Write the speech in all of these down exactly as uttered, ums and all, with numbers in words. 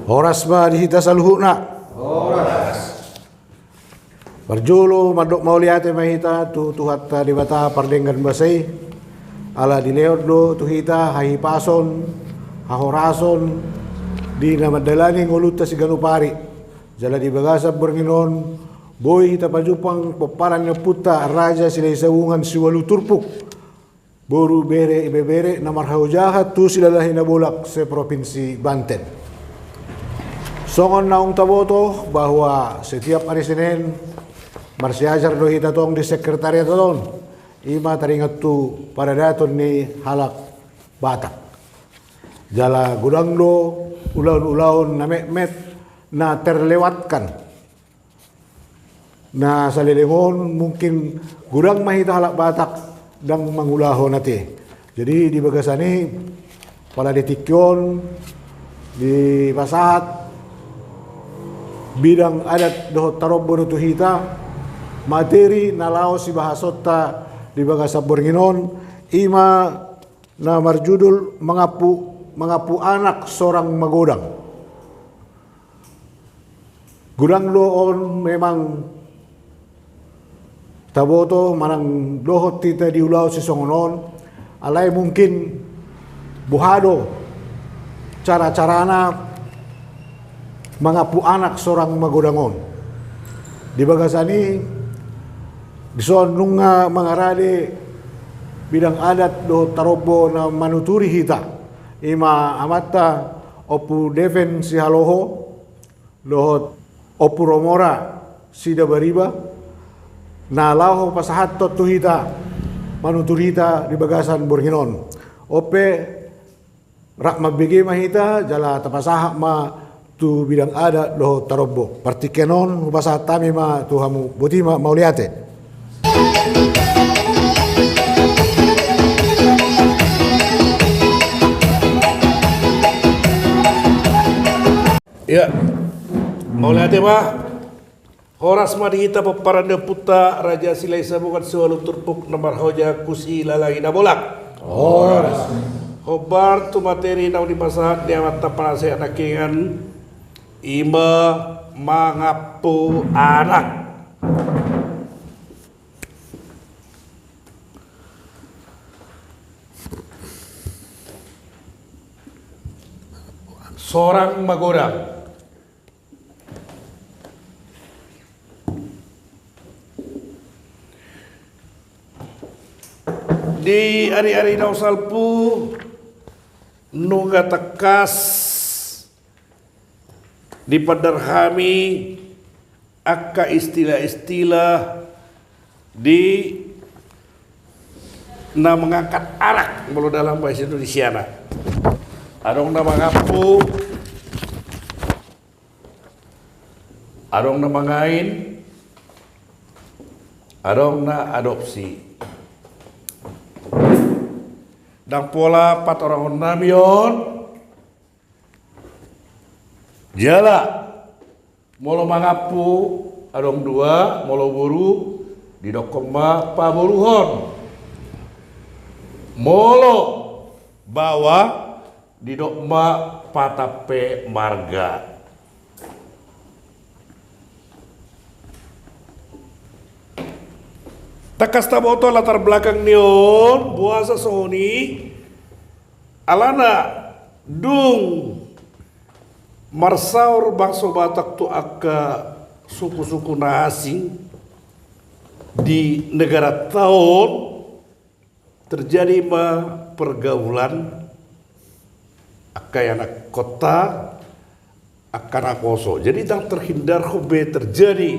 Horas ma di hita saluhutna. Horas. Parjolo mandok mauliate ma hita tu Tuhanta Debata pardenggan basa i, ala dilehon do tu hita hahipason, hahorason, di na mandalani ngolunta siganup ari. Jala di bagasan borngin on, boi hita pajumpang pomparan ni ompunta Raja Silahisabungan siualu turpuk, boru, bere, ibebere na marhaojahan tu Silalahi Nabolak se-Provinsi Banten. Songon naung taboto bahwa setiap ari Senin marsiajar do hita tong di sekretariat on, i ma taringot tu paradaton ni halak Batak. Jala godang do ulaon-ulaon na metmet na terlewatkan. Na saleleng on mungkin godang ma hita halak Batak ndang mangulahon ate. Jadi di bagasan i, pala di tingki on dipasahat bidang adat dohot tarombo do tu hita materi na laho sibahasonta di bagasan borngin on, i ma na marjudul mangampu, mangampu anak sorang magodang. Godang do on memang taboto manang dohot hita di ulaon sisongon on, alai mungkin boha do cara-carana mangampu anak sorang magodang on. Di bagasan i, dison nunga mangarade bidang adat dohot tarombo na manuturi hita, i ma amanta Ompu Deven Sihaloho dohot Ompu Romora Sidabariba, na laho pasahathon tu hita, manuturi hita di bagasan borngin on. On pe, rap mambege ma hita jala tapasahat ma tu bidang adat dohot tarombo. Partingkian on hupasahat hami ma tu hamu, boti ma, mauliate. Ia, mauliate ma. Horas ma di hita pomparan ni ompunta Raja Silahisabungan siualu turpuk na marhaojahan tu Silalahi Nabolak. Horas. Hombar tu materi naung dipasahat ni amanta panasehat nangkiningan, i ma mangampu anak sorang magodang. Di ari-ari naung salpu, nunga tangkas dipandar hami angka istilah-istilah di na mengangkat anak, molo dalam bahasa Indonesiana. Adong na mangampu, adong na mangain, adong na adopsi. Ndang pola patorangon nami on. Jala molo mangampu adong dua, molo boru didokkon ma paboruhon. Molo baoa didok ma patampe marga. Tangkas taboto latar belakang ni on, boasa songon i, alana dung marsaor bangso Batak tu angka suku-suku na asing di negaranta on, terjadi ma pergaulan angka anak kota, angka na poso. Jadi ndang terhindarhon be terjadi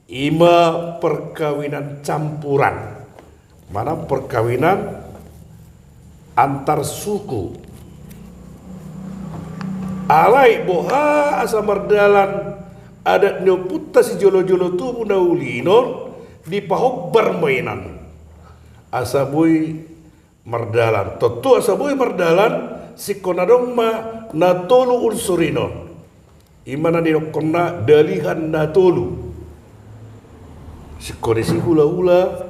i ma perkawinan campuran, manang perkawinan antar suku. Alai boha asa mardalan adat ni ompunta sijolo-jolo tubu na uli on, dipahombar ma inna asa boi mardalan. Tontu asa boi mardalan, singkon adong ma na tolu unsur i on. I ma na nidokkonna dalihan na tolu. Singkon disi hula-hula,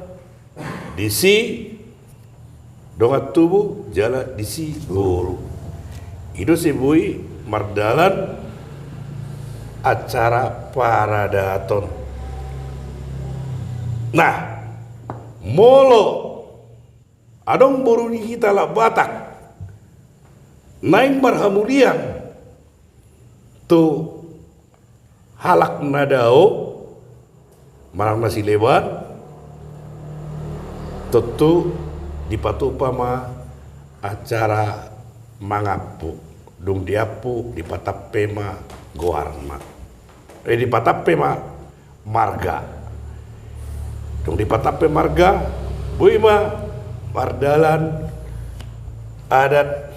disi dongan tubu, jala disi boru. I do sai boi mardalan acara paradaton. Nah, molo adong boru ni hita halak Batak naeng marhamulian tu halak na dao manang na sileban, tontu dipatupa ma acara mangampu. Dung diampu, dipatampe ma goarna. Eh, dipatampe ma marga. Dung dipatampe marga, boi ma mardalan adat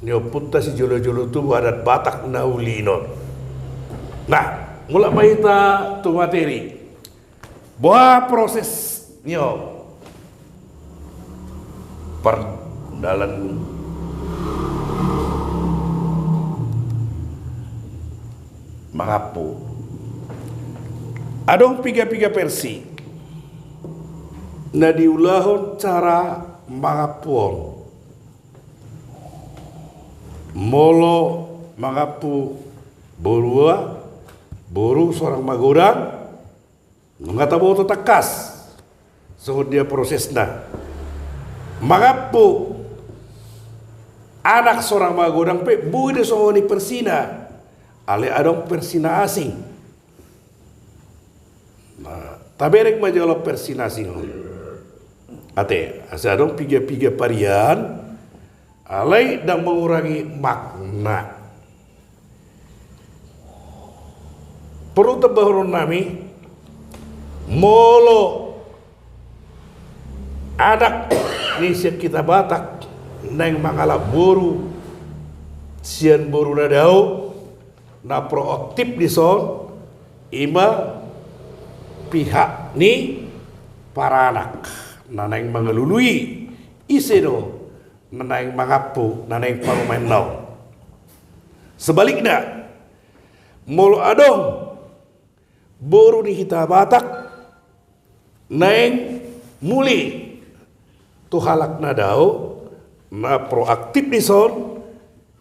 ni ompunta sijolo-jolo tubu, adat Batak na uli on. Nah, mulak ma hita tu materi. Boha proses ni on? Pardalan mangampu. Adong piga-piga versi na diulahon cara mangampu on. Molo mangampu boru, boru sorang magodang, nunga taboto tangkas songon dia prosesna. Mangampu anak sorang magodang pe boi do songon i versina. Alai adong versi na asing. Nah, tabereng ma jolo versi na asing on. Ate, asa adong piga-piga varian, alai ndang mangurangi makna. Porlu tambahonon nami, molo anak ni sian hita Batak naeng mangalap boru sian boru na dao, na proaktif dison i ma pihak ni paranak na naeng mangalului. Ise do na naeng mangampu na naeng parumaenna on? Sebalikna, molo adong boru ni hita Batak naeng muli tu halak na dao, na proaktif dison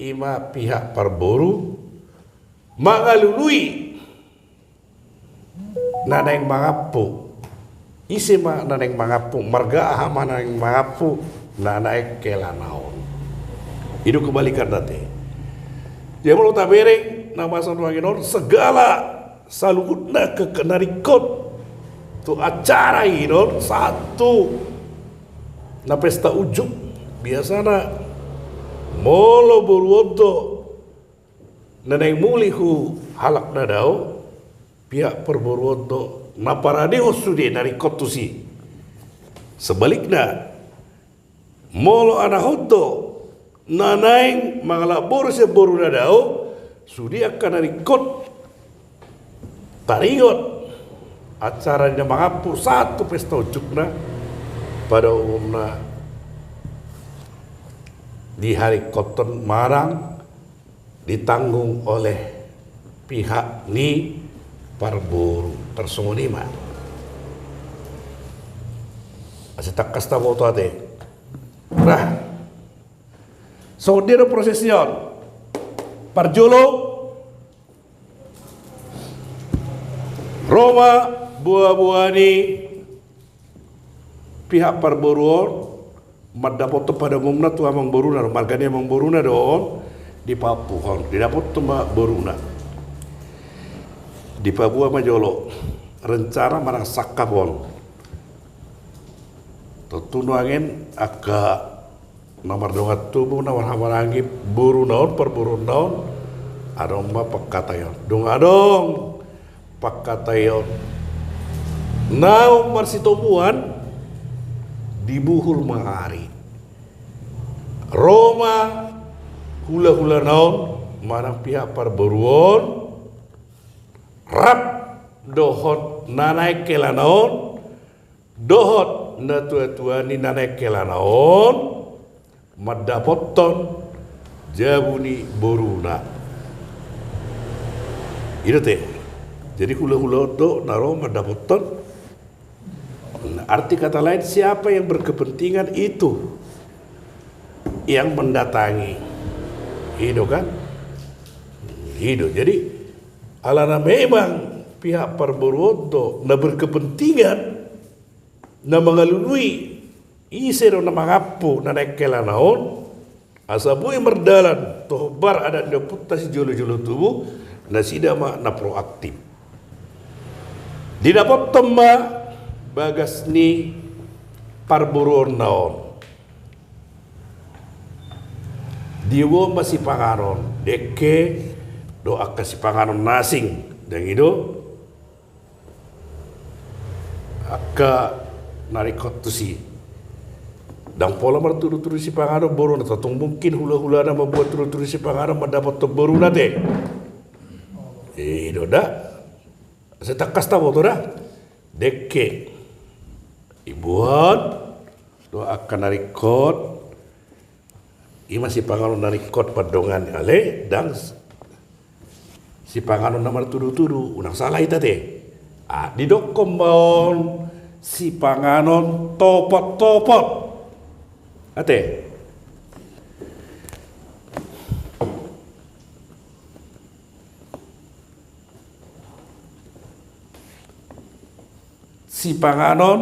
i ma pihak parboru mangalului na naeng mangampu. Ise ma na naeng mangampu? Marga aha ma na naeng mangampu na naeng helana on? I do kebalikanna ate. Jadi molo tabereng na masa nuaeng on, segala saluhutna ke, ke na ringkot tu acara i on, sahat tu na pesta unjuk. Biasana molo boru on do na naeng muli tu halak na dao, pihak parboru on do na paradehon sude na ringkot tusi. Sebalikna, molo anak on do na naeng mangalap boru sian boru na dao, sude angka na ringkot taringot acara ni na mangampu sahat tu pesta unjukna. Pada umumna diharingkothon manang ditanggung oleh pihak ni parboru. Tarsongon i ma. Asa tangkas taboto ate. Nah, songon dia do proses ni on? Parjolo, ro ma boa-boa ni pihak parboru on mandapothon, pada umumna tu amangboruna do, marga ni amangboruna do on dipaampuhon, didapothon ma boruna. Dipaboa ma jolo rencana manang sangkap on. Tontu nuaeng angka na mardongan tubu, na marhahamaranggi boruna on, parboruonna on, adong ma pangkataion. Dung adong pangkataion naung marsitomuan, dibuhul ma ari. Ro ma hula-hulana on manang pihak parboru on rap dohot na naeng helana on, dohot natua-tua ni na naeng helana on, mandapothon jabu ni boruna. I do ate. Jadi hula-hula on do na ro mandapothon. Arti kata lain, siapa yang berkepentingan itu yang mendatangi. I do kan? I do. Jadi, alana memang pihak parboruon do na berkepentingan, na mangalului, ise do na mangampu na naeng helana on, asa boi mardalan tu hombar adat ni ompunta sijolo-jolo tubu, nasida ma na proaktif. Didapothon ma bagas ni parboruonna on. Diboan ma sipanganon, dengke, dohot angka sipanganon na asing, dang i do. Angka na ringkot tusi. Dang pola martudu-tudu sipanganon boruna, tung mungkin hula-hulana mamboan tudu-tudu sipanganon mandapothon boruna ate. I do da. Sai tangkas taboto da. Dengke. Diboan. Dohot angka na ringkot. I ma sipanganon na ringkot pandongan ale, dang s-, sipanganon na martudu-tudu, unang sala hita ate. Ah, didokkon ma on sipanganon topot-topot. Ate. Sipanganon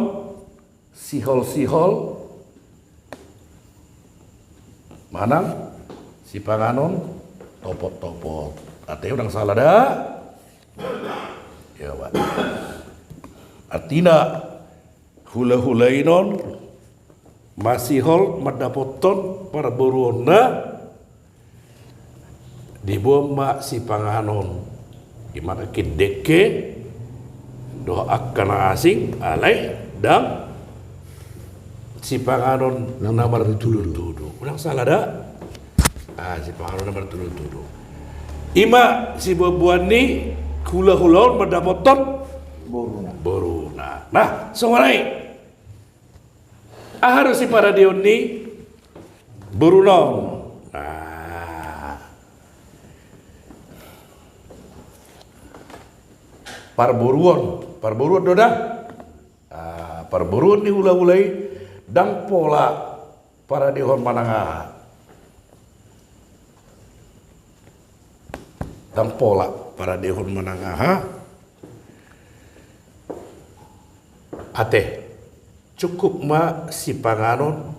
sihol-sihol manang sipanganon topot-topot. Ate unang sala da. Ia ba. Artina hula-hula i non masihol mandapothon parboruonna. Diboan ma sipanganon, i ma nangkin dengke, dohot angka na asing, alai dang sipanganon na martudu-tudu. Unang sala da. Ah, sipanganon na martudu-tudu. I ma siboan-boan ni hula-hula on mandapothon boruna. Boruna. Nah, songon i. Aha do siparadeon ni boruna on? Nah. Parboruon, parboruon do da. Ah, parboruon ni hula-hula i, dang pola paradehon manang aha. Dang pola paradehon manang aha. Ate, cukup ma sipanganon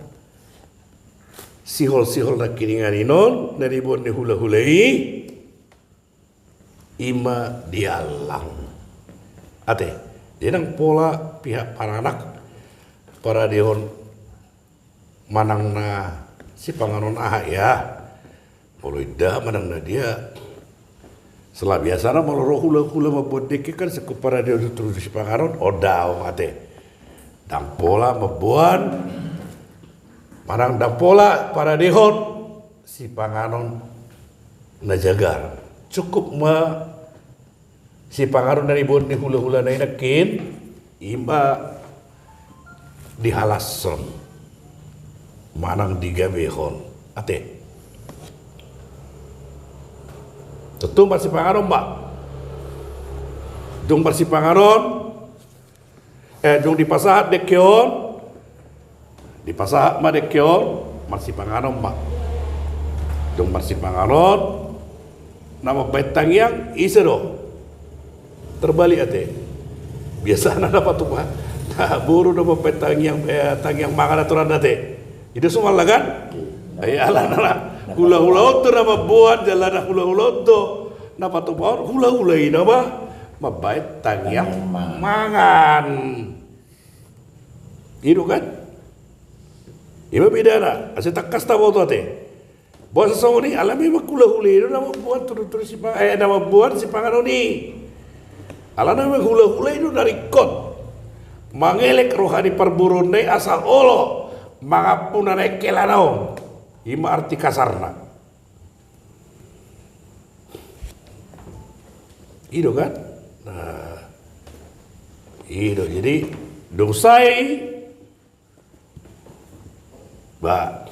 sihol-sihol nangkiningan i non na diboan ni hula-hula i, i ma diallang. Ate, jadi dang pola pihak paranak paradehon manang na sipanganon aha ia. Molo inda manang na dia. Sala biasana molo ro hula-hula mamboan dengke kan singkop paradehon tudu-tudu sipanganon, on da, ate. Dang pola mamboan manang dang pola paradehon sipanganon na jagar. Cukup ma sipanganon na diboan ni hula-hulana i nangkin, i ma dihalashon manang digabehon. Ate. Tontu marsipanganon ma. Dung marsipanganon, eh, dung dipasahat dengke on, dipasahat ma dengke on, marsipanganon ma. Dung marsipanganon, na mambaen tangiang, ise do? Terbalik ate. Biasana na patupa. Nah, boru do mambaen tangiang, eh, tangiang mangan aturanna ate. I do somalna kan? Ai alana hula-hula on do na mamboan, jala na hula-hula on do na patupa on, hula-hula i nama mambaen tangiang mangan. I do kan? I ma bedana, asa tangkas taboto ate. Boasa songon i, ala memang hula-hula i do na mamboan tudu-tudu sipa-, eh, na mamboan sipanganon i. Alana memang hula-hula i do na ringkot mangelek roha ni parboruonna i asa olo mangampu na naeng helana on. I ma arti kasarna. I do kan? Nah. I do, jadi dung sae ba,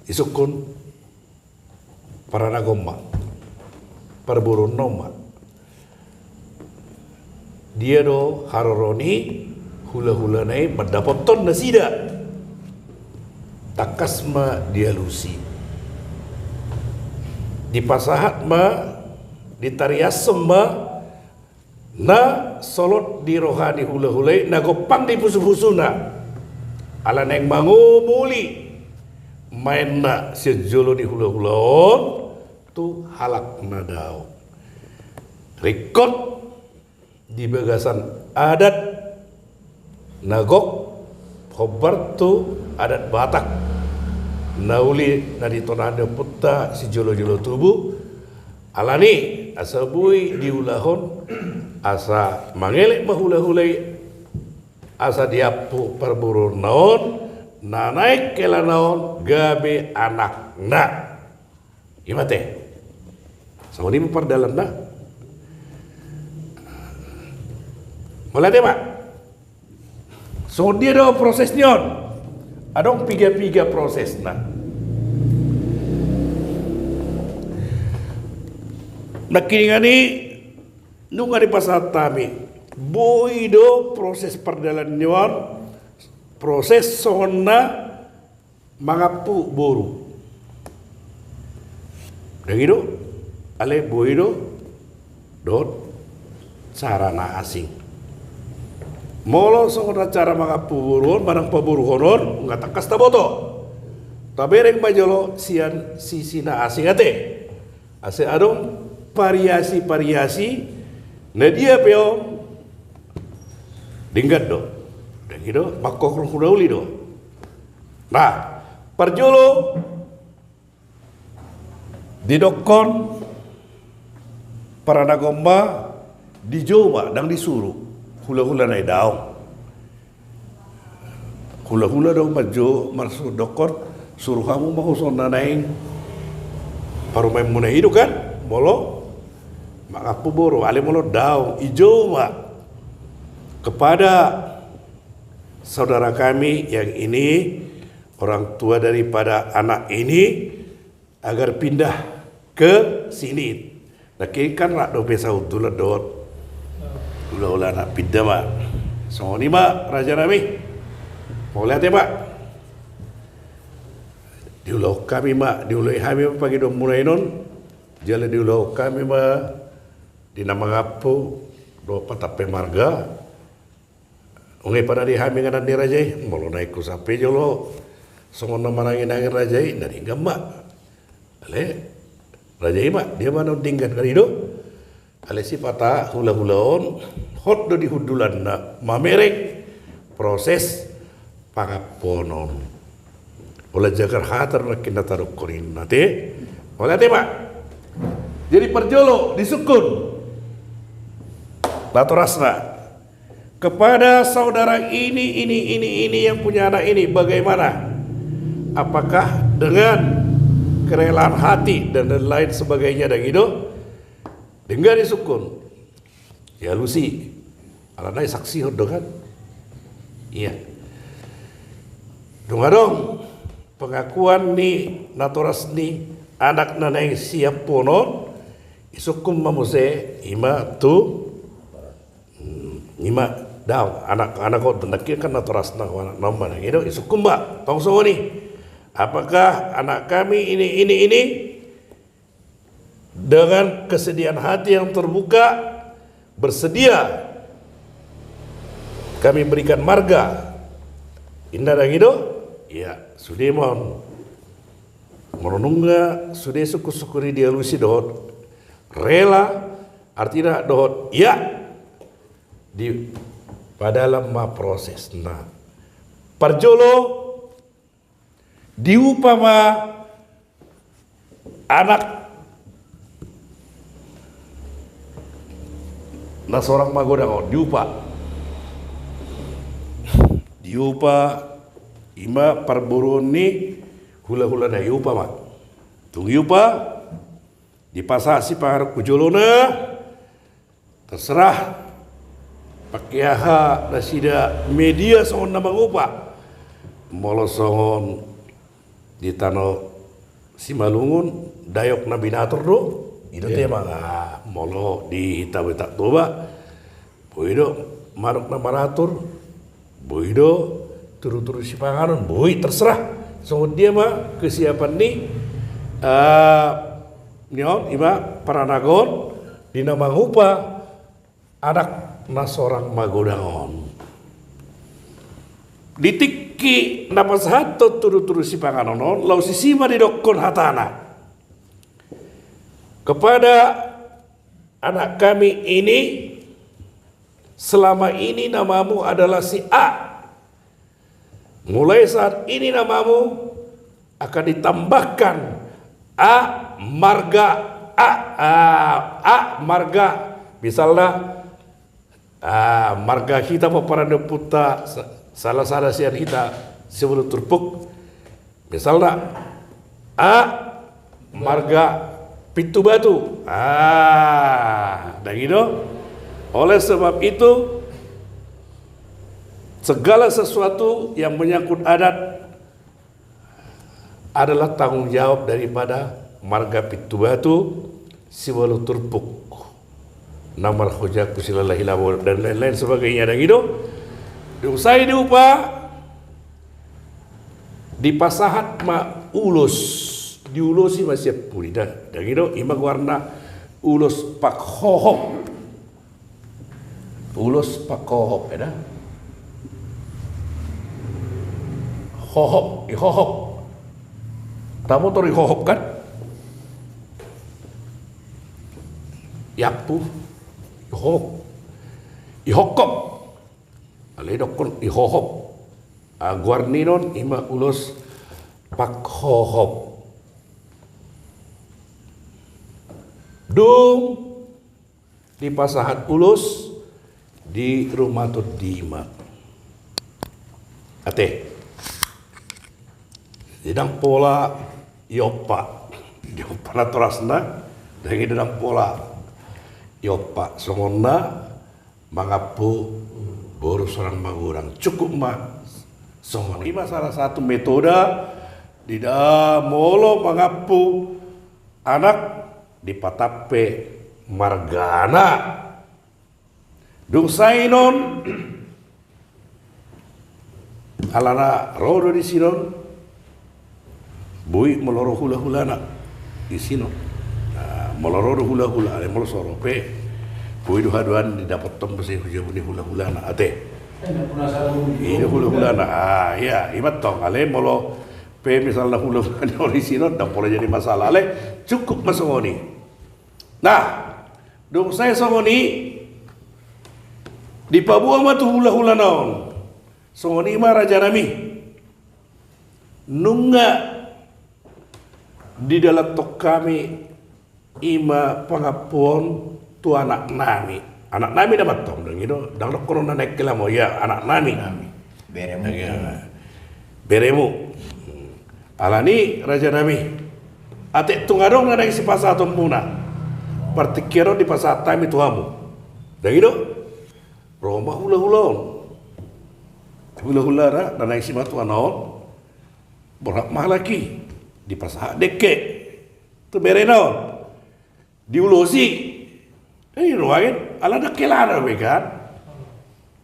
isungkun paranagon ma, parboruon on ma. Dia do haroro ni hula-hulana i mandapothon nasida. Tangkas ma dialusi. Dipasahat ma, ditariashon ma na solot di roha ni hulahula i, na gompang di pusupusuna. Ala naeng mangomuli maenna sian jolo ni hulahula on tu halak na dao. Ringkot di bagasan adat na gok hombar tu adat Batak na uli na di tona ni ompunta sijolojolo tubu. Alani asa boi diulahon, asa mangelek ma hulahula i, asa diampu parboruonna on, na naeng helana on gabe anakna. I ma ate. Songon i ma pardalanna. Mauliate ma. Songon dia do proses ni on? Adong piga-piga prosesna. Nangkiningan i nunga dipasahat hami, boi do proses pardalan ni on, proses songon na mangampu boru. Dang i do, alai boi do dohot cara na asing. Molo songon na cara mangampu boru on manang paboruhon on, nunga tangkas taboto. Tabereng ma jolo sian sisi na asing ate. Asa adong variasi-variasi na dia pe on denggan do. Dang i do, mangkokhon hula uli do. Nah, parjolo didokkon paranagon ma dijou ma, dang disuru hulahula na i daong. Hulahula do manjou, marsuru dokkon, suru hamu ma ho songon na naeng parumaenmuna i do kan, molo mangampu boru, alai molo daong, dijou ma kepada saudara kami yang ini, orang tua daripada anak ini, agar pindah ke sini. Nangkin kan rap dope sahundulan dohot hulahula na pinda ma. Songon i ma raja nami. Mauliate ma. Diulahon hami ma, diulahon hami ma pangidoanmuna i non. Jala diulahon hami ma di na mangampu dohot patampe marga. Unang panadi hami inganan ni raja i, molo naeng husap pe jolo songon na manangin-angin raja i, na denggan ma. Alai raja i ma, dia ma na denggan kan i do. Alai sipata hulahula on hot do di hundulanna mamereng proses pangampuon on. Holan jagar hata do nangkin na tadokkon i ate. Mauliate ma. Jadi parjolo disungkun natorasna kepada saudara ini, ini, ini, ini yang punya anak ini, bagaimana? Apakah dengan kerelaan hati dan lain sebagainya, dang i do? Denggan disungkun. Dialusi. Alana disaksihon do kan? Ia. Dung adong pengakuan ni natoras ni anak na naeng siampuon on, disungkun ma muse, i ma tu, hmm, i ma daong, anak, anak on, nangkin kan natorasna, anak na on ma, dang i do, disungkun ma, tong songon i. Apakah anak kami ini, ini, ini dengan kesediaan hati yang terbuka, bersedia kami berikan marga. Inna dang i do? Ia, sude ma on. Molo nunga sude sungkun-sungkun i dialusi dohot rela, artina dohot ia, dipadalan ma prosesna. Parjolo, diupa ma anak na sorang magodang on, diupa. Diupa, i ma parboruon ni hulahula na i, diupa ma. Dung diupa, dipasahat sipanganon tu jolona. Terserah pake aha nasida media songon na mangupa. Molo songon di tano Simalungun, dayok na binator do. I do, iya, tema nga. Molo di Tabo Toba, boi do manuk na maratur, boi do turu-turu sipanganon, boi, terserah. Songon dia ma kesiapan ni, ah, ni on, ima paranagon di na mangupa anak na sorang magodang on. Di tingki na pasahathon tudu-tudu sipanganon on, laos disi ma didokkon hatana: Kepada anak kami ini, selama ini namamu adalah si A. Mulai saat ini namamu akan ditambahkan A marga A, A, A marga, misalna, A marga hita pomparan ni ompunta, sa-, salah sada sian hita, Sibolon Turpuk. Misalna, A marga Pintu Batu. Ah, dang i do. Oleh sebab itu, segala sesuatu yang menyangkut adat adalah tanggung jawab daripada marga Pintu Batu, Sibolon Turpuk, na marhojangku, Silalahi Laboan, dan lain-lain sebagainya, dang i do. Dung sai diupa, dipasahat ma ulos, diulosi ma sian pudi, da, dang i do, ima goarna ulos panghohop. Ulos panghohop, ya da. Hohop, ihohop. Taboto do ihohop, kan? Iampu, ihohop. Ihohop. Alai didokkon ihohop. Ah, goar ni on ima ulos panghohop. Dung dipasahat ulos, dirumaton di ma. Ate. Jadi ndang pola iompa. Diompa natorasna, dang i do ndang pola iompa. Songon na mangampu boru sorang magodang. Cukup ma songon i. Ima salah satu metode di da molo mangampu anak, dipatampe margana. Dung sai non, alana ro do disi non, boi molo ro hulahulana disi non. Nah, molo ro do hulahula, alai molo so ro pe, boi do haduan didapothon muse tu jabu ni hulahulana, ate. I do hulahulana. Ah, iya, ima tong, alai molo pe misalna hulahula ni on disi non, ndang pola jadi masalah, alai cukup ma songon i. Nah, dung sai songon i, dipaboa ma tu hulahulana on. Songon i ma, rajanami, nunga didalathon hami ima pangampuon tu anaknami. Anaknami nama tong, dang i do, ndang dohonon na naeng hela ma, ia anaknami. Beremu. Iya. Beremu. Alani, rajanami, ate tung adong na naeng sipasahatonmuna, partingkian on dipasahat hami tu hamu. Dang i do? Ro ma hulahula on. Hulahula na, na naeng simatuana on, borhat ma halak i, dipasahat dengke tu berena on. Diulosi. Eh, rohagen, ala ndang hela do be, kan?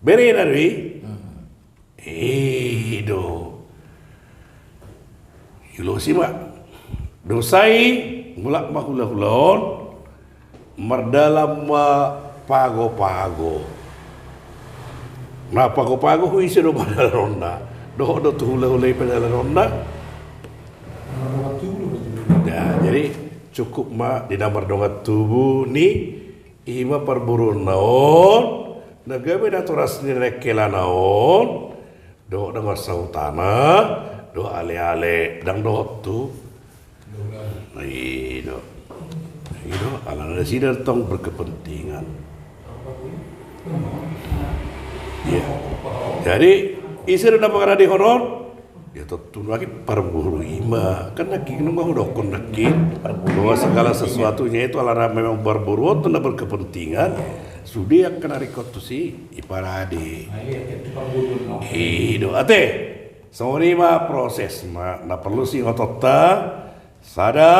Berena do i. Hmm. I do. Diulosi ma. Dung sai, mulak ma hulahula on, mardalan ma pagopago. Nah, pagopago tu ise do padalanonna? Dohot do tu hulahula i padalanonna. Nah, jadi cukup ma di na mardongan tubu ni, ima parboruonna on, na gabe natoras ni na naeng helana on, dohot dongan sahutana, dohot aleale, ndang dohot tu. Nah, i do. I do, alana nasida tong berkepentingan. Iya. Jadi, ise do na mangaradehon on? Ia tontu nangkin parboru i ma. Kan nangkin nunga hudokkon nangkin, bahwa segala sesuatunya itu alana memang parboru on tong na berkepentingan. Sude angka na ringkot tusi, i parade. I do, ate. Songon i ma proses ma na porlu siingotonta. Sada,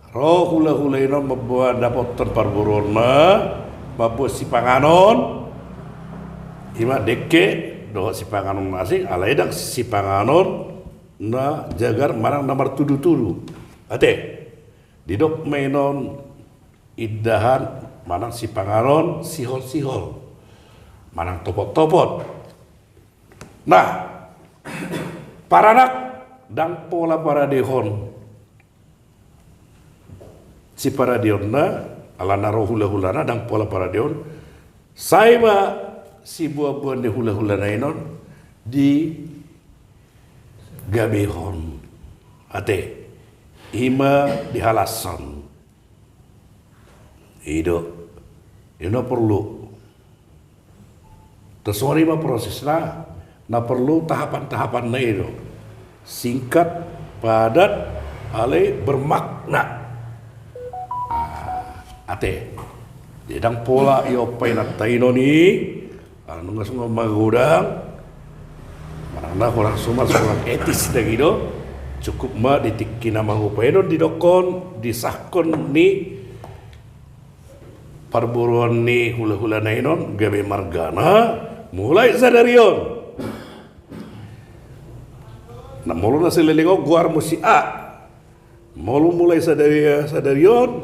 ro hulahula i non mamboan, dapothon parboruonna, mamboan sipanganon, ima dengke dohot sipanganon na asing, alai ndang sipanganon na jagar manang na martudutudu. Ate. Didok ma inon indahan manang sipanganon sihol-sihol manang topot-topot. Nah, paranak, ndang pola paradehon siparadeonna, alana ro hula-hulana, ndang pola paradehon. Sai ma siboan-boan ni hula-hulana inon digabehon. Ate, i ma dihalashon. I do. I na porlu. Tarsongon i ma prosesna, na porlu tahapan-tahapanna i do. Singkat, padat, alai bermakna. Ah, ate. Jadi ndang pola i ompa inanta inon i, ala nunga songon magodang, manang na hurang somal, songon etis dagi do. Cukup ma di tingki na mangupa inon didokkon, disahkon ni parboruon ni hula-hulana inon gabe margana, mulai sadari on. Na molo na saleleng on goarmu si A, molo mulai sadari, sadari on,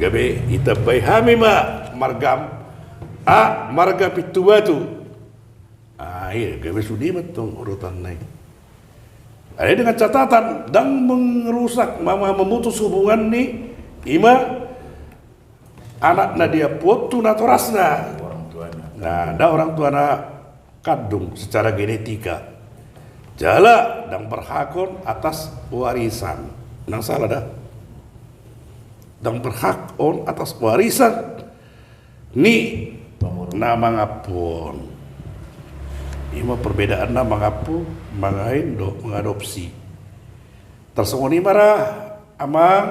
gabe ditambai hami ma margam A, marga Pintubatu. Ah, iya, gabe sude ma tong urutanna i. Alai dengan catatan, ndang mengrusak, ma-, ma-, memutus hubungan ni i ma anak na diampu on tu natorasna. Orang tuana. Nah, ndang orang tuana kandung secara genetika. Jala ndang berhak on atas warisan. Ndang sala da. Ndang berhak on atas warisan ni na mangampu on. I ma perbedaanna mangampu, mangain dohot mangadopsi. Tarsongon i ma ra, amang,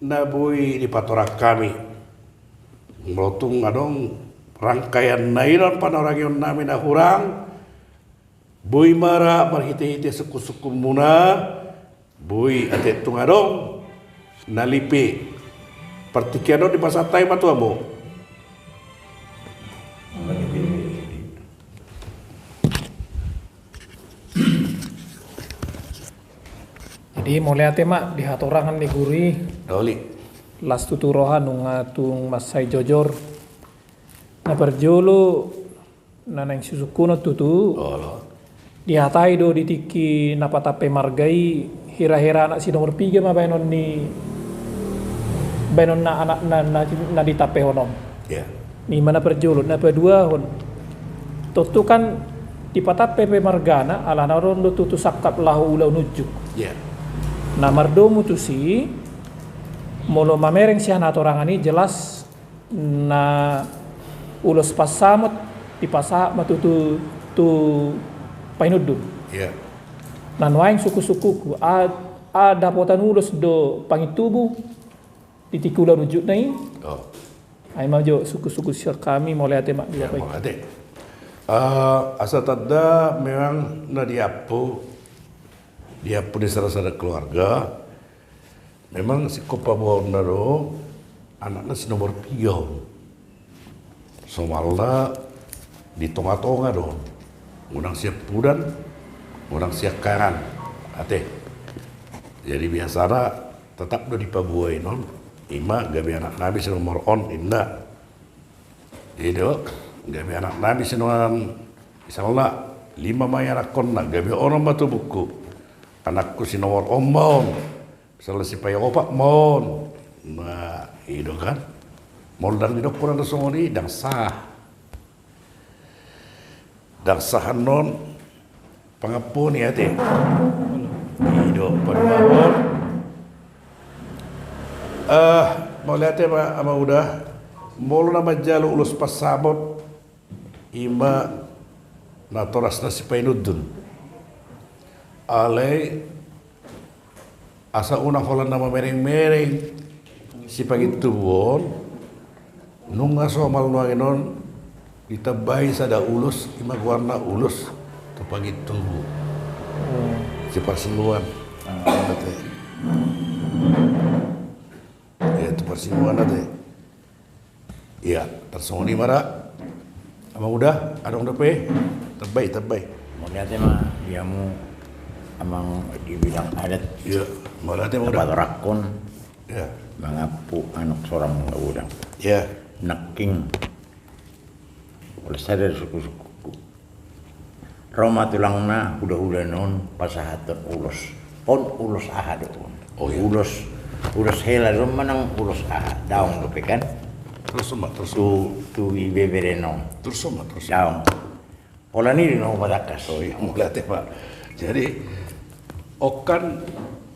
na boi dipatorang hami. Molo tung adong rangkaian na inon panorangion nami na hurang, boi ma ra marhite-hite sungkun-sungkunmuna, boi ate tung adong na lipe. Partingkian on dipasahat hami ma tu hamu. Jadi mauliate ma di hatorangan ni guru i. Doli. Las tutu roha nunga tung mansai jojor. Na parjolo na naeng sisungkunon tutu. Olo. Dihatai do di tingki na patampe marga i, hira-hira anak si nomor piga ma baenon ni, baenon na anak na, na, na ditampehon on. Iya. I ma na parjolo, na paduahon. Tontu kan dipatampe pe margana, alana adong do tutu sangkap laho ulaon unjuk. Iya. Na mardomu tusi, molo mamereng sian hatorangan i jelas na ulos pansamot dipasahat ma tutu tu Painundun. Iya. Na nuaeng sungkun-sungkunku, a, a dapotan ulos do Pangintubu di tingki ulaon unjukna i. Oh. Ai ma jo sungkun-sungkun sian hami, mauliate ma di Bapak i. Mauliate. Eh, asa tanda memang na diampu, diampu di sada-sada keluarga. Memang singkop paboaonna do, anakna si nomor piga on. Somalna di tonga-tonga do. Unang sian pudan, unang sian kanan. Ate. Jadi biasana tetap do dipaboa inon, i ma gabe anaknami si nomor on, inna. I do, gabe anaknami si nomor on, misalna, lima ma i anakkonna, gabe onom ma tubungku. Anakku si nomor on ma on. Misalna sipaopat ma on. Nah, i do kan. Molo ndang didok hurang do songon i, ndang sah. Ndang sah annon pangampuon i ate. I do paduahon. Eh, mauliate ma, Amang Uda. Molo na manjalo ulos pansamot, i ma natorasna si Painundun. Alai asa unang holan na mamereng-mereng si Pangintubu on, nunga somal nuaeng on ditambai sada ulos, i ma goarna ulos tu Pangintubu. Hmm. Si Parsinuan. Ah. Ate. Iya, tu Parsinuan ate. Iya, tarsongon i ma ra. Amang Uda, adong dope? Tambai, tambai. Mauliate ma di hamu, Amang, di bidang adat. Iya, mauliate ma Uda. Patorangkon. Mangampu anak sorang magodang. Nangkin. Olo sada do sungkunsungkunku. Ro ma tulangna hulahula on pasahathon ulos. On ulos aha do on? Ulos, ulos hela do on manang ulos aha? Daong dope kan? Tu, tu ibebere on. Daong. Pola ni do na hupatangkas. O iya, mauliate ma. Jadi on kan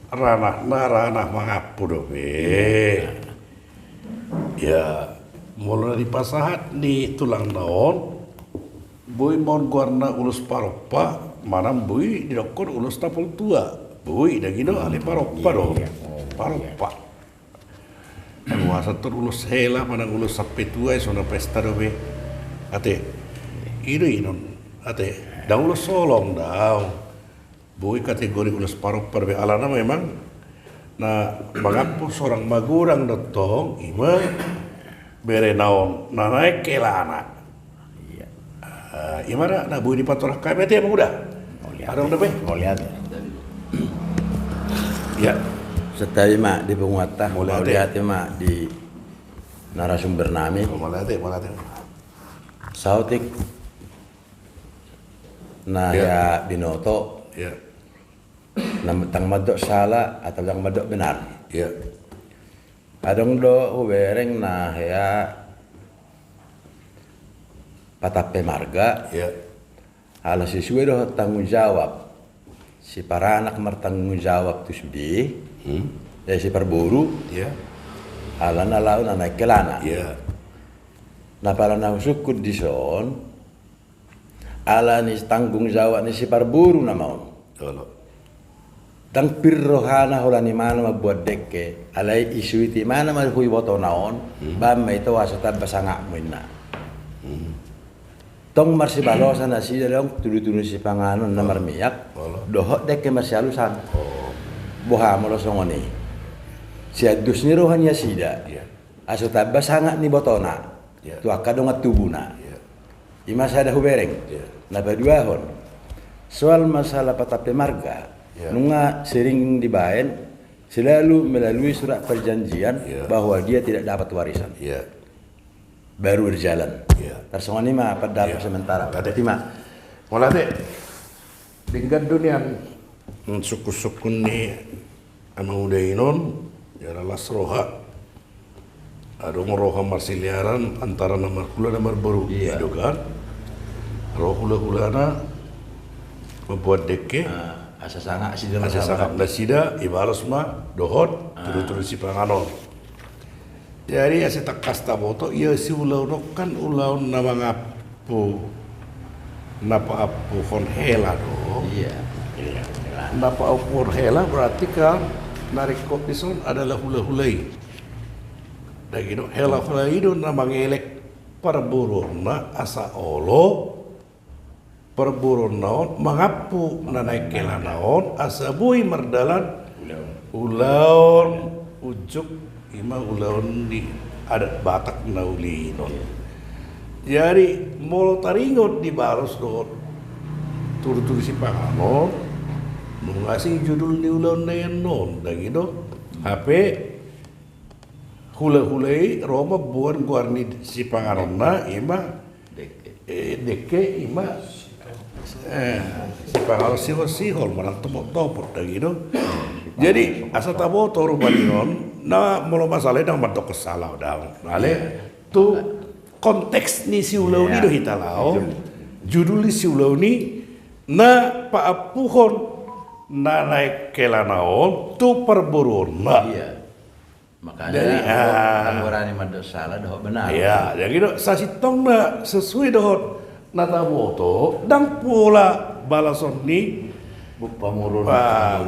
ranahna ranah mangampu dope. Ia molo na dipasahat ni tulangna on, boi ma on goarna ulos parompa, manang boi didokkon ulos tapol tua. Boi, dang i do, alai parompa do. Parompa. Boasa tong ulos hela manang ulos sampe tua, i songon pesta dope. Ate. I do inon. Ate. Dang ulos holong, dang. Boi kategori ulos parompa dope, alana memang na mangampu sorang magodang do tong ima berena on na naeng helana. Ima da na boi dipatorang hami, ate, amang uda. Adong dope. Ia. Santabi ma di punguanta. Mauliate ma di narasumber nami. Saotik na hea binoto, na ndang mandok sala atau ndang mandok benar. Adong do hubereng na hea patampe marga, ala sesuai dohot tanggung jawab. Siparanak martanggung jawab tu sude, eh, siparboru, alana laho na naeng helana. Na pala na husungkun dison, ala ni tanggung jawab ni siparboru nama on. Ndang pir rohana holan imana mambuat dengke, alai isuit imana ma tu ibotona on, baen ma ito asa tamba sangapmu inna. Tong marsibalosan nasida dong tudutudu sipanganon na marmiak, dohot dengke marsialusan. Boha molo songon i? Sian dos ni roha ni nasida. Asa tamba sangap ni ibotona tu angka dongan tubuna. Ima sada hubereng. Na paduahon, soal masalah patampe marga, nunga sering dibaen selalu melalui surat perjanjian bahwa dia tidak dapat warisan. Baru berjalan. Tarsongon i ma pandapat sementara. Mauliate. Denggan do nian sungkunsungkun ni amang uda inon, jala las roha. Adong roha marsiliaran antara na marhula na marboru. I do kan? Ro hulahulana mambuat dengke, asa sangap nasida, ibalos ma dohot tudutudu sipanganon. Jadi asa tangkas taboto, ia si ulaon on kan ulaon na mangampu, na paampuhon hela do. Na paampuhon hela berarti kan na ringkot dison adalah hulahula i. Dang i do, helahula i do na mangelek parboruonna asa olo parboruonna on mangampu na naeng helana on asa boi mardalan ulaon unjuk, ima ulaon ni adat Batak na uli inon. Jadi molo taringot dibalos dohot tudutudu sipanganon, nunga asing judul ni ulaon na inon, dang i do. Hape hulahula i ro mamboan goar ni sipanganonna, ima dengke, ima sipanganon sihol-sihol manang topot-topot, dang i do. Jadi asa taboto rupani on, na molo masalah i ndang mandok sala, dang, alai tu konteks ni si ulaon i do hita laho. Judul ni si ulaon i na paampuhon na naeng helana on tu parboruonna. Makanya jadi, ah, berani mandok sala dohot benar. Ia, jadi do, sasintongna sesuai dohot na taboto, ndang pola balason ni pamoruon, ah,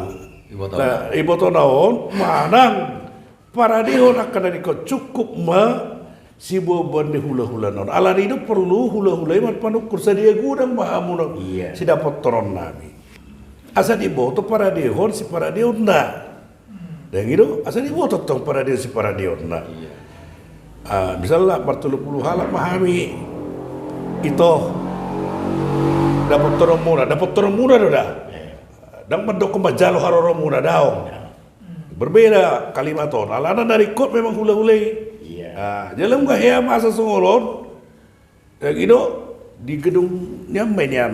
ibotona on manang paradehon angka na ningkon, cukup ma siboanboan ni hulahulana on. Alani do porlu hulahula i marpanungkun, sadia godang ma hamuna sidapothonon nami. Asa diboto paradehon siparadeonna. Dang i do, asa diboto tong paradehon siparadeonna. Ah, misalna martolu pulu halak ma hami, ito, dapothonon muna, dapothonon muna do da. Ndang mandok manjalo haroro muna, daong. Berbeda kalimat on, alana na ringkot memang hulahula i. Iya. Nah, jadi nunga hea masa songon on. Yang i do di gedung ni ama i nian.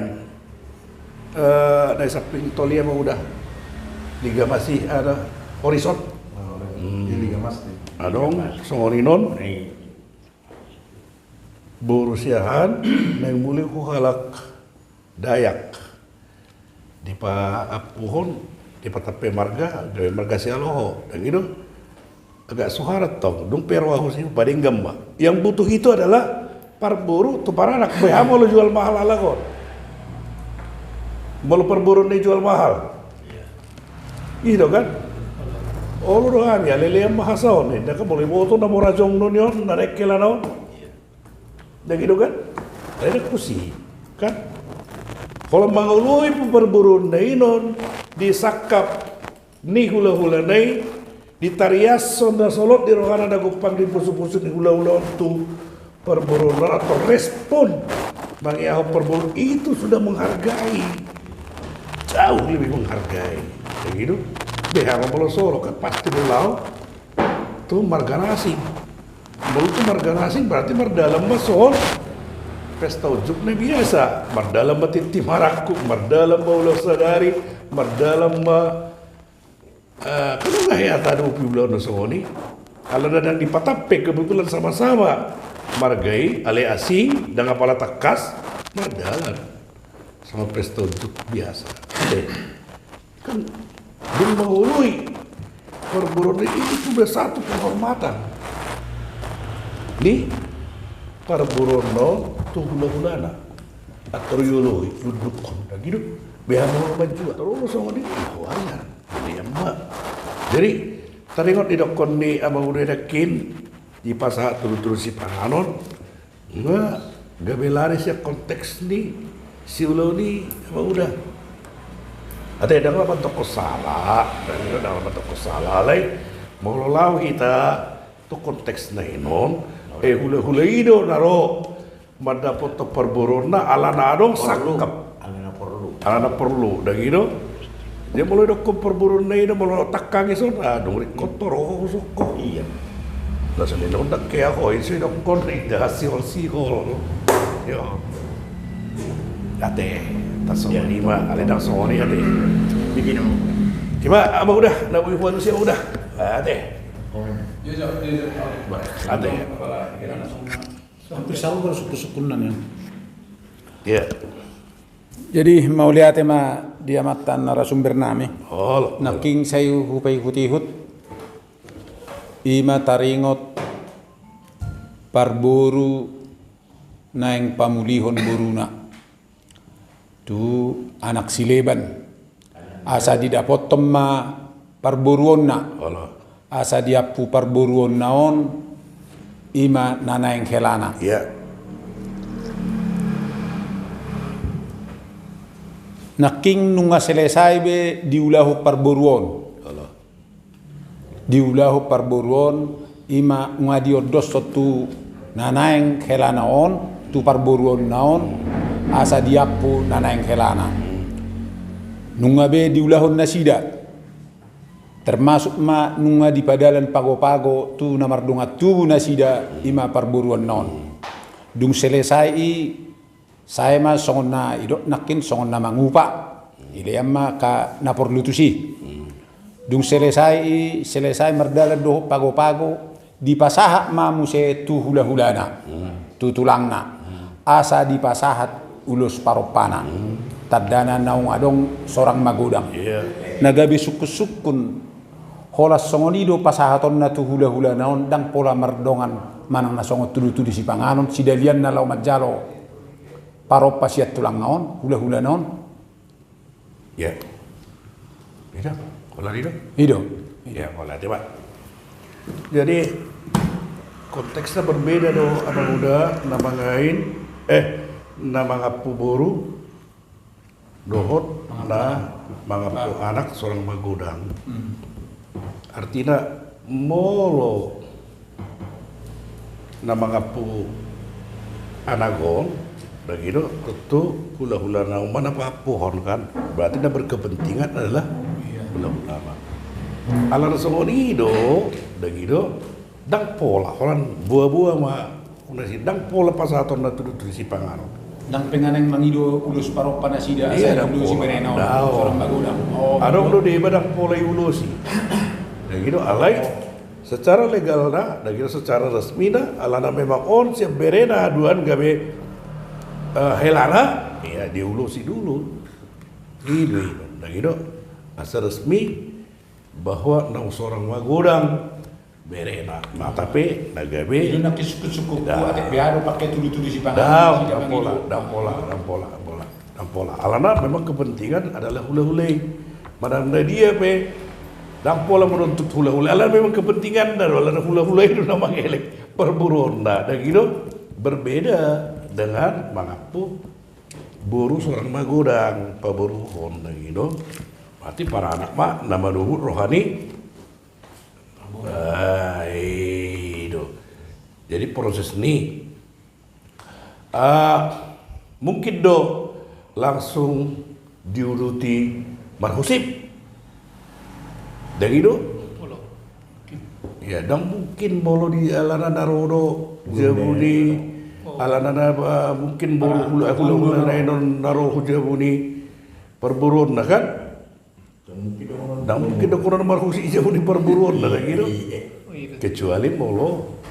Eh, na di samping tol i, Amang Uda. Di Gamas i, ada Horizon. Oh, hmm, di Gamas i. Adong songon i non. Iya. Boru Siahaan naeng muli tu halak Dayak. Dipaampuhon, dipatampe marga, gabe marga Sihaloho, dang i do. Agak suhar tong, dung pe ro ahu sian i, padenggan ma. Yang butuh itu adalah parboru tu paranak, beha molo jual mahal halak on. Molo parboruonna i jual mahal. I do kan? Olo do hami, alelean ma hasa on, inda kan molo iboto na mora jongnoni on, na naeng helana on. Dang i do kan? Alai dang tusi, kan? Holan mangaului pe parboruonna i non, di sangkap ni hulahulana i, ditariashon na solot di rohana na gompang di pusupusu ni hulahula on tu parboruonna, atau respon mangiahon parboru itu sudah menghargai. Jauh lebih menghargai. Dang i do? Beha ma molo so ro, kan pasti do laho tu marga na asing. Molo tu marga na asing berarti mardalan ma songon pesta unjuk na biasa. Mardalan ma tintin marangkup, mardalan ma ulos sadari, mardalan ma, eh, kan nunga hea tahadopi ulaon na songon i. Alana dang dipatampe kebetulan sama-sama marga i, alai asing, dang apala tangkas, mardalan sama pesta unjuk biasa. Oke. Kan dung mangaului parboruonna i, itu sudah satu penghormatan ni parboruonna on tu hulahulana. Atau dioloi, diundukhon, dang i do? Beha molo manjua, torus songon i, i hoanan. Jadi, ama. Jadi, taringot didokhon ni Amang Uda nangkin, dipasahat tudu-tudu sipanganon, nga gabe lari sian konteks ni siulaon i, Amang Uda. Ate, dang laho mandokhon sala, dang, dang laho mandokhon sala, alai molo laho hita tu konteks na i non, eh, hulahula i do na ro mandapothon parboruonna, alana adong sangkap. Alana porlu. Alana porlu, dang i do? Jadi molo didokhon parboruonna i do, molo tangkangis on, ah, dung ringkot do ro ho, husungkun ho. Iya. Nah, songon i do, dang hea ho, i so didokhon, inda sihol-sihol. Yo. Ate, tarsongon i ma, alai dang songon i, ate. Bikin, Amang. Ima, Amang Uda, na boi hualusi, Amang Uda. Ate. Ate. Hampir sama kalau sungkun-sungkunan, ya. Iya. Jadi, mauliate ma di amanta narasumber nami. Olo. Nangkin sai hupaihut-ihut, ima taringot parboru naeng pamulihon boruna tu anak sileban. Asa didapothon ma parboruonna. Olo. Asa diampu parboruonna on, ima na naeng helana. Iya. Nangkin nunga selesai be diulahon parboru on. Olo. Diulahon parboru on, ima nunga diondoshon tu na naeng helana on, tu parboruonna on, asa diampu na naeng helana. Nunga be diulahon nasida. Termasuk ma nunga dipadalan pago-pago tu na mardongan tubu nasida, ima parboruonna on. Dung selesai i, sae ma songon na, i do nangkin songon na mangupa. Dilean ma angka na porlu tusi. Dung selesai i, selesai mardalan dohot pago-pago, dipasahat ma muse tu hula-hulana, tu tulangna. Asa dipasahat ulos parompana. Tandana naung adong sorang magodang. Iya. Na gabe sungkun-sungkun. Holan songon i do pasahatonna tu hula-hulana on, dang pola mardongan manang na songon tudu-tudu sipanganon, sidalianna laho manjalo parompa sian tulangna on, hula-hulana on. Ya. I do, holan i do? I do. Ya, holan i, Pak. Jadi, konteksna berbeda do, Amang Uda, na mangain, eh, na mangampu boru, dohot na mangampu anak sorang magodang. Hmm. Artina, molo na mangampu anak on, bagido, tontu hula-hulana on ma na paampuhon, kan? Berarti na berkepentingan adalah hula-hulana. Alana songon i do, dang i do, dang pola holan boa-boa ma, ndang pola pasahaton na tudu-tudu sipanganon. Dang pe nga naeng mangido ulos parompa nasida asa diulosi berena on, sorang magodang. Adong do deba dang pola diulosi. Dang i do, alai secara legalna, dang i do, secara resmina, alana memang on sian berena haduan gabe, eh, helana, ya diulosi dulu. I do i, dang i do, asa resmi bahwa naung sorang magodang berena, mata pe na gabe. Jadi na kisukut-sukut ku atik be ado pake tudu-tudu sipanganon. Dang pola, dang pola, dang pola, dang pola, dang pola. Alana memang kepentingan adalah hula-hula i. Manang na dia pe dang pola menuntut hula-hula i. Alana memang kepentingan na do, alana hula-hula i do na mangelek parboruonna, dang i do, berbeda dengan mangampu boru sorang magodang, paboruhon, dang i do. Berarti paranak ma na manobut roha ni. Ah, i do. Jadi proses ni, ah, mungkin do langsung diuduti marhusip. Dang i do? Ya, dang mungkin molo di alana na ro do jabu ni, alana na, ah, mungkin boru hula-hula na ro jabu ni parboruonna kan? Dang mungkin do kona na marhusip jabu ni parboruonna, dang i do. Kecuali molo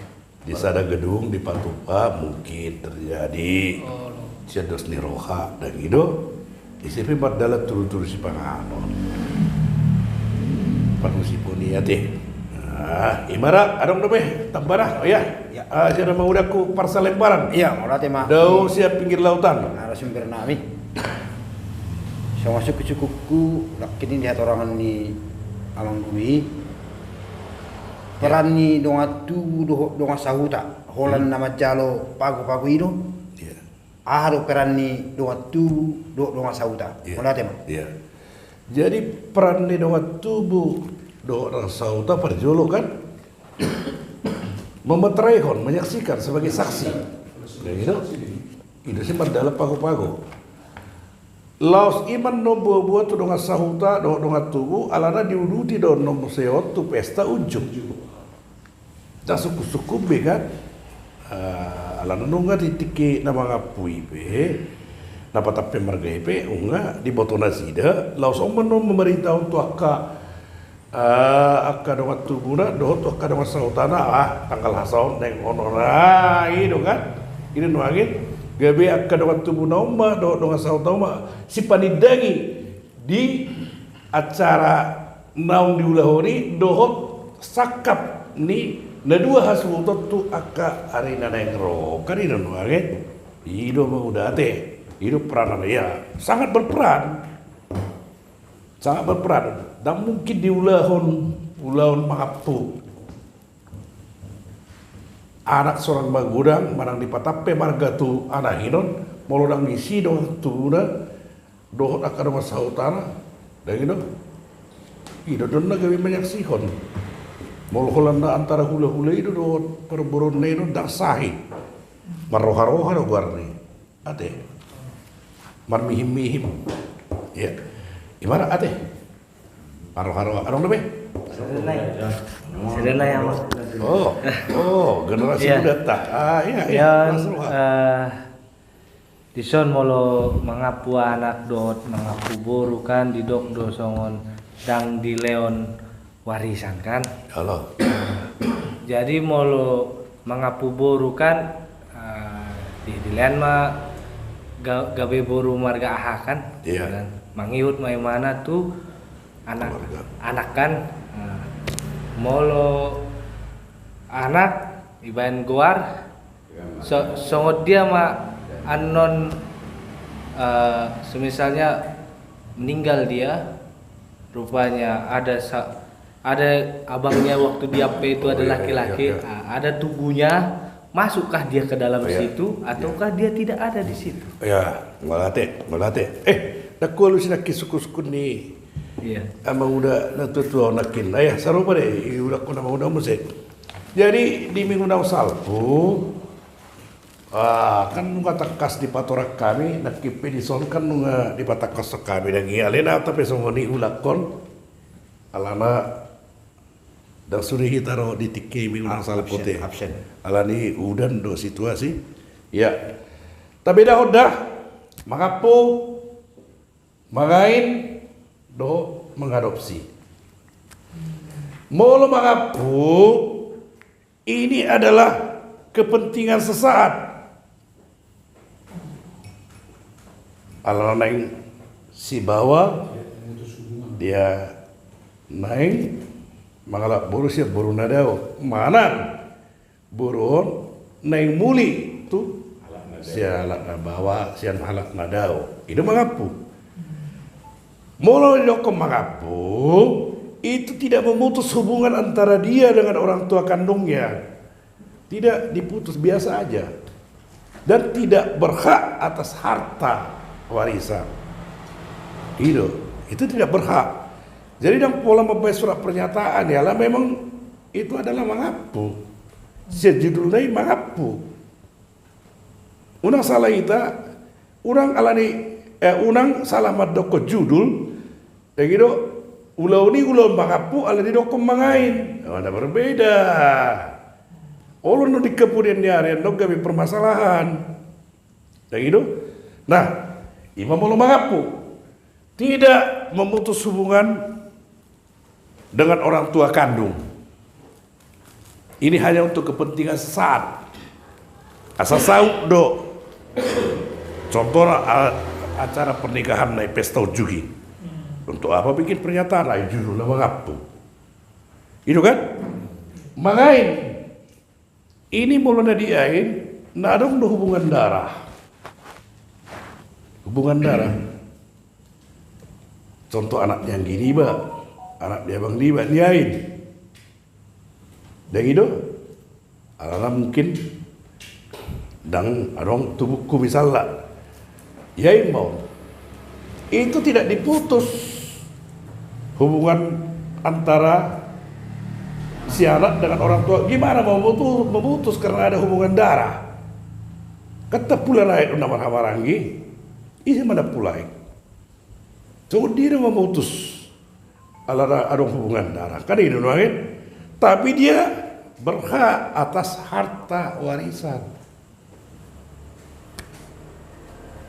di sada gedung dipatupa mungkin terjadi sian dos ni roha, dang i do. Ise pe mardalan tudu-tudu sipanganon. Parhusipon i ate. Ah, i ma ra, adong dope tambana, oh ya. Ah, sian amang udangku Parsa Lembaran. Iya, mauliate ma. Dao sian pinggir lautan. Narasumber nami. Songon sukut-sukutku, nangkin di hatorangan ni amang guru i, peran ni dongan tubu dohot dongan sahuta holan na manjalo pago-pago i do. Aha do peran ni dongan tubu dohot dongan sahuta? Mauliate ma. Jadi peran ni dongan tubu dohot dongan sahuta parjolo kan memetraihon, menyaksikan sebagai saksi. Dang i do? I do si mardalan pago-pago. Laos i ma annon boa-boa tu dongan sahuta dohot dongan tubu, alana diuduti do annon muse on tu pesta unjuk. Dang sungkun-sungkun be kan. Ah, alana nunga di tingki na mangampu i pe, na patampe marga i pe nunga diboto nasida, laos on ma annon mamarintahon tu angka, ah, angka dongan tubuna dohot tu angka dongan sahutana, ah, tanggal aha on naeng on on, ah, i do kan. I do nuaeng gabe angka dongan tubuna on ma dohot dongan sahutana on ma sipanindangi di acara naung diulahon i dohot sangkap ni na dua hasuhuton tu angka ari na naeng ro. Kan i do nuaeng, i do mauliate, i do peranana, ia sangat berperan. Sangat berperan. Dang mungkin diulahon ulaon mangampu anak sorang magodang manang dipatampe marga tu anahinon molo dang disi dongan tubuna dohot angka dongan sahutana, dang i do. I do annon na gabe manyaksihon. Molo holan na antara hula-hula i do dohot parboruonna i do dang sah i. Marroha-roha do goarna i. Ate. Marmihim-mihim. Ia. I ma ra ate. Marroha-roha. Adong dope? Sudah nai. Sudah nai, Amang. Oh, oh, generasi muda ta. Ah, ia, ia. Marroha-roha. Dison molo mangampu anak dohot mangampu boru kan didok do songon dang dilehon warisan kan. Jadi molo mangampu boru kan, ah, di, dilehon ma ga-, gabe boru marga aha kan. Mangihut ma imana tu anak, anak kan. Nah, molo anak dibaen goar, so-, songon dia ma annon, eh, semisalnya meninggal dia, rupanya ada sa-, ada abangnya waktu diampe itu ada laki-laki, ah, ada tubuhnya, masukkah dia ke dalam situ ataukah dia tidak ada di situ? Ya, mauliate, mauliate. Eh, nangkin ualusi nangkin sungkun-sungkun ni amang uda na tua-tua on nangkin. Ai sarupa do i, uda ko na mangudang muse. Jadi di minggu naung salpu, ah, kan nunga tangkas dipatorang hami, nangkin pe dison kan nunga dipatangkashon hami, dang i ale na tape songon i ulakkon. Alana Ndang sude hita ro di tingki i, unang salpu ate. Alani udan do situasi. Ia, tabedahon da, mangampu, mangain, dohot mangadopsi. Molo mangampu, ini adalah kepentingan sesaat. Ala naeng sibawa dia naeng mangalap boru sian boru na dao, manang boru on naeng muli tu sian halak na baoa, sian halak na dao. I do mangampu. Molo didokkon mangampu, itu tidak memutus hubungan antara dia dengan orang tua kandungnya. Tidak diputus, biasa aja. Dan tidak berhak atas harta warisan. I do, itu tidak berhak. Jadi ndang pola mambaen surat pernyataan, ya lah, memang itu adalah mangampu. Sian judulna i mangampu. Unang salah hita, unang alani, eh, unang salah mandokkon judul. Jadi do, ulaon i ulaon mangampu, alai didokkon mangain. Ada berbeda. Olo, di kemudian ni ari annon gabe permasalahan. Jadi do. Nah, ima molo mangampu. Tidak memutus hubungan dengan orang tua kandung. Ini hanya untuk kepentingan sesaat. Asa saut do. Contohna, a-, acara pernikahan na i, pesta unjuki. Untuk apa bikin pernyataan? Ai judulna mangampu. I do kan? Mangain. Ini molo na diain, na adong do hubungan darah. Hubungan darah. Contoh, anak ni anggi niba, anak ni abang niba, niain. Ndang i do? Alana mungkin ndang adong tubuhku misalna. Ia, imbau. Itu tidak diputus hubungan antara si anak dengan orang tua. Gimana mau memutu-, memutus karena ada hubungan darah? Kan tapulai do na marhahamaranggi. Ise ma na pulai? Songon dia memutus ala adong hubungan darah. Kan i do nuaeng. Tapi dia berhak atas harta warisan.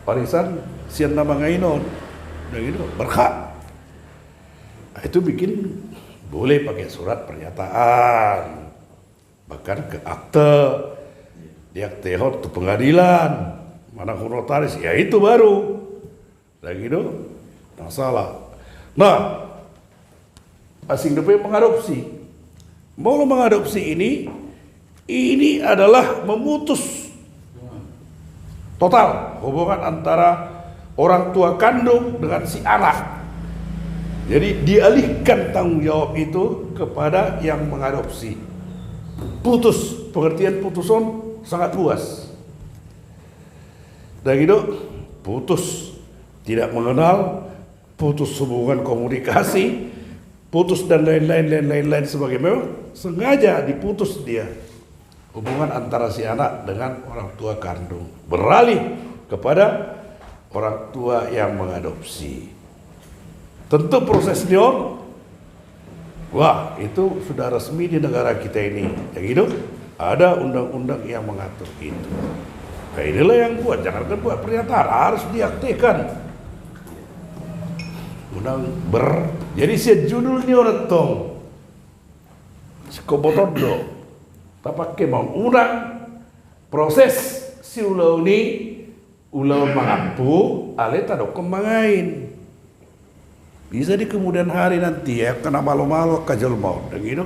Warisan sian na mangain on. Udah gitu, berhak. Nah, itu bikin boleh pakai surat pernyataan. Bahkan ke akte, diaktehon tu pengadilan, manang tu notaris, ya itu baru. Lagi do, masalah. Nah, asing dope mengadopsi. Molo mengadopsi ini, ini adalah memutus total hubungan antara orang tua kandung dengan si anak. Jadi, dialihkan tanggung jawab itu kepada yang mengadopsi. Putus, pengertian putus on sangat luas. Lagi do, putus, tidak mengenal, putus hubungan komunikasi, putus dan lain-lain, lain-lain, lain sebagainya. Memang sengaja diputus dia hubungan antara si anak dengan orang tua kandung, beralih kepada orang tua yang mengadopsi. Tentu proses ni on, wah, itu sudah resmi di negara kita ini. Yang hidup, ada undang-undang yang mengatur itu. Nah, inilah yang buat, jangankan buat pernyataan, harus diaktekan. Undang ber-, jadi sian judul ni on tong. Sikoboton do. Tapake ma unang proses si ulaon i, ulaon mangampu, alai tadokkon mangain. Bisa di kemudian hari nanti, ya, angka na malo-malo angka jolma on, dang i do.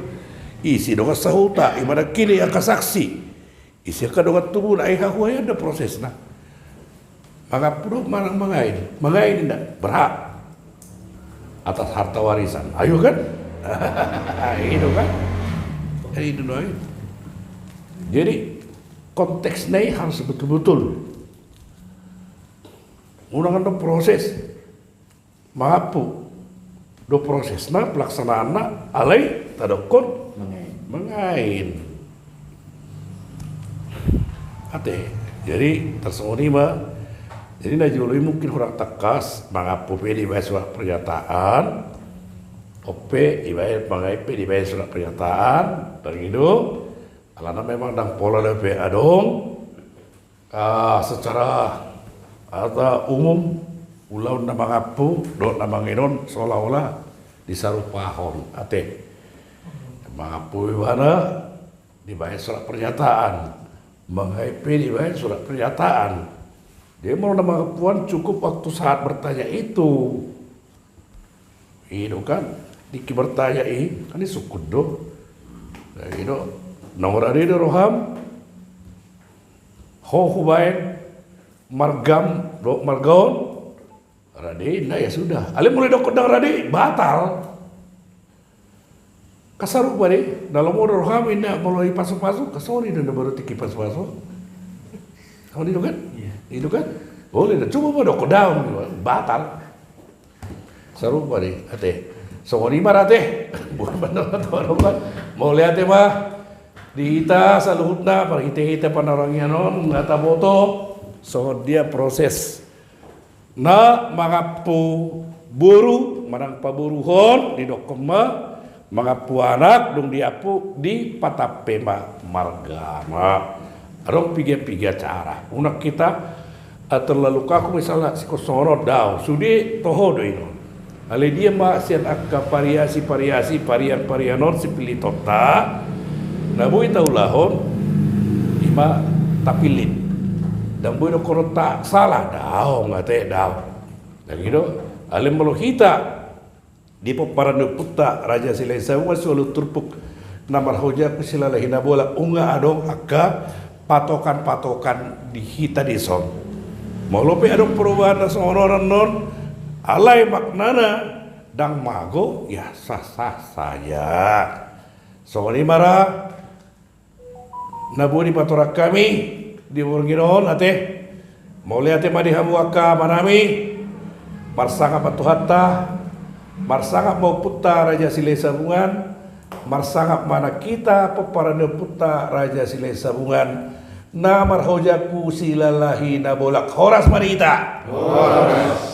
Ise dongan sahuta, ima dang kini angka saksi. Ise angka dongan tubuna, ai hahuayan do prosesna. Mangampu do manang mangain? Mangain inda, berhak atas harta warisan. Ayo kan? I do kan? I do, no, i. Jadi, konteksna i harus betul-betul. Unang do proses mangampu do prosesna, pelaksanaanna, alai tadokkon mangain. Mangain. Ate, jadi tarsongon i ma. Jadi na jolo i mungkin hurang tangkas, mangampu pe dibaen surat pernyataan. Ope dibaen, mangae pe dibaen surat pernyataan, ndang i do. Alana memang ndang pola dope adong, ah, secara ata umum ulaon na mangampu dohot na manginon seolah-olah disarupahon ate. Mangampu ibana dibaen surat pernyataan, mangae pe dibaen surat pernyataan. Dia molo na mangampu an cukup waktu saat bertanya itu. I do kan, tingki bertanya i kan disungkun do. Nah, i do, naung rade do roham ho hubaen margam dohot marga on? Rade, inna, ya sudah. Alai molo didok ndang rade, batal. Kan sarupa do i, na lomo do roham inna molo dipasu-pasu, kan songon i do na baru tingki pasu-pasu. Songon i do kan? Iya. I do kan? Boleh do, cuma molo didok daong, batal. Sarupa do i ate. Songon i ma ra ate. Buat benar atau apa? Mauliate ma di hita saluhutna, marhite-hite panarangian on nga taboto songon dia proses na mangampu boru manang paboruhon. Didokkon ma mangampu anak, dung diampu dipatampe ma margana. Adong piga-piga cara. Unang hita, ah, terlalu kaku misalna singkop songon on, daong, sude toho do i non. Alai dia ma sian angka variasi-variasi, varian-varian on sipilitonta na boi taulahon, i ma tapillit. Ndang boi dohonon ta salah, daong ate, daong. Ndang i do. Alai molo hita di pomparan ni ompunta Raja Silahisabungan siualu turpuk na marhojaku silalahi na bolak, nunga adong angka patokan-patokan di hita dison. Molo pe adong perubahan na songon on annon, alai maknana ndang mago, ya sah-sah saja. Songon i ma ra na boi dipatorang hami di borngin on ate. Mauliate ma di hamu angka amanami. Marsangap ma Tuhanta, marsangap ma ompunta Raja Silahisabungan, marsangap ma nang hita pomparan ni ompunta Raja Silahisabungan na marhojaku silalahi na bolak. Horas ma di hita. Horas.